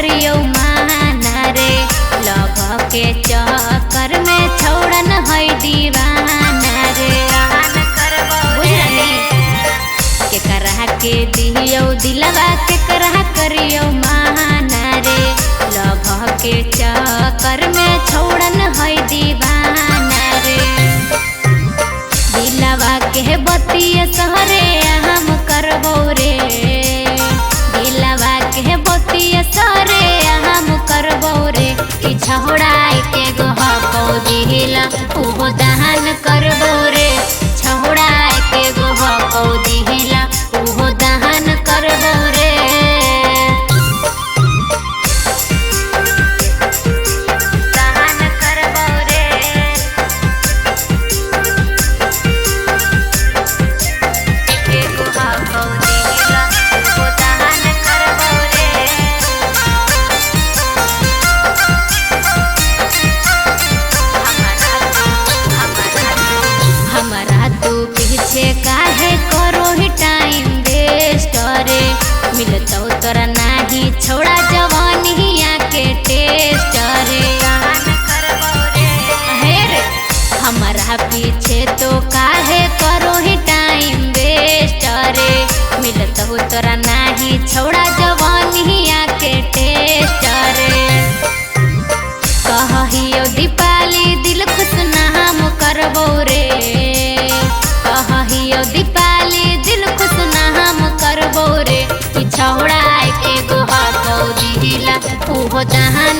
करियो माना रे। लभ के चक्कर में छौड़न है दीवाना रे। बुझली के करा के दियो दिलवा के करा करियो माना रे। लभ के चक्कर में छौड़न है दीवाना रे। दिलवा के बतिया सहरे हम करबो रे। दिलवा के बतिया सहरे हम करबो रे। कि छौड़ा के गोह दिला उहो दहन करबो रे। छौड़ा के गोह दिला उहो दहन करबो रे। दहन करबो रे। के गोह दिला उहो दहन करबो रे। हमरा तू पीछे काहे करो ही टाइम वेस्ट रे। मिलतौ तोरा नाही छौड़ा जवानिया के टेस्ट रे। हे रे हमरा पीछे तो काहे करो ही टाइम वेस्ट रे। मिलतौ तोरा नाही छौड़ा जवानिया के टेस्ट रे। कहियो दीपाली दिल खुश नाम करबो रे। कहियो दीपाली दिल खुश नाम करबो रे। कि छौड़ा के गोह दिला उहो दहन